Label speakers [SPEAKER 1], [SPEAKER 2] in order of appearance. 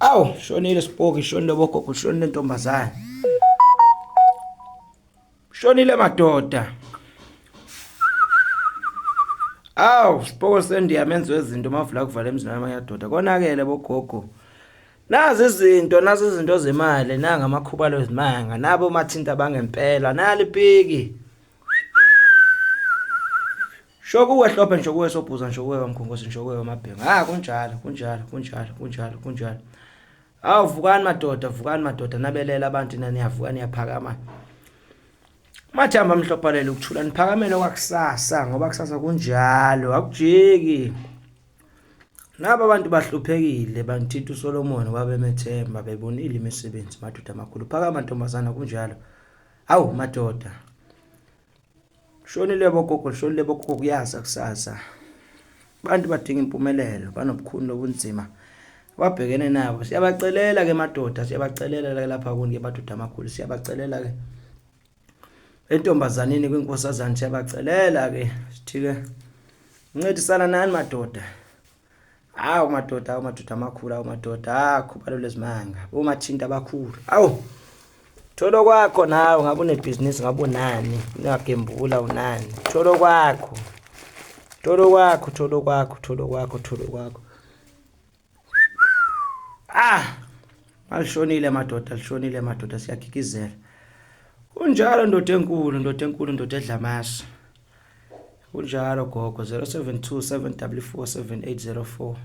[SPEAKER 1] Awu, shonile sipoki, shonile bogogo, shonile ntombazane. Shonile madoda. Awu, sipoko sendiya menziwe izinto mavula kuvala emzini wamanye adoda. Konakele bogogo. Nazi izinto, nazi izinto zemali, nanga amakhubalo ezimanga, nabo mathinta bangempela, nali piki. Shokuwe Hlophe ngisho Sobhuza ngisho kuwe Mkhonkosi ngisho kuwe Mabhengu. Ah kunjalo, kunjalo, kunjalo, kunjalo, kunjalo. Awu vukani madoda, vukani madoda nabelela abantu naniyavuka niyaphakama. Mathamba amhlophalele ukuthula niphakamele kwakusasa ngoba kusasa kunjalo akujiki. Naba abantu bahluphekile bangithinta uSolomon babemethemba bebonile imisebenzi madoda amakhulu. Phakama ntombazana kunjalo. Awu madoda. Shonile bogogo, shonile bogogo kuyasa kusasa. Abantu badinga impumelelo, banobukhuni lobunzima ababhekene nabo. Siyabacelela ke madoda, siyabacelela ke lapha kuni ke madoda amakhulu, siyabacelela ke entombazaneni kwinkosazane siyabacelela ke sithi ke ncedisana nani madoda. Hawu madoda, hawu madoda amakhulu, hawu madoda, ah khubalo lezimanga, bomathinta abakhulu. Hawu. Tholo kwakho nawe ngabe unebhizinisi ngabe unani, ungagembula unani. Tholo kwakho. Tholo kwakho, tholo kwakho, tholo kwakho, tholo kwakho. Ah! Alishonile madoda, alishonile madoda siyagigizela. Kunjalo ndoda enkulu, ndoda enkulu, ndoda edla amasi. Kunjalo gogo 072 744 7804.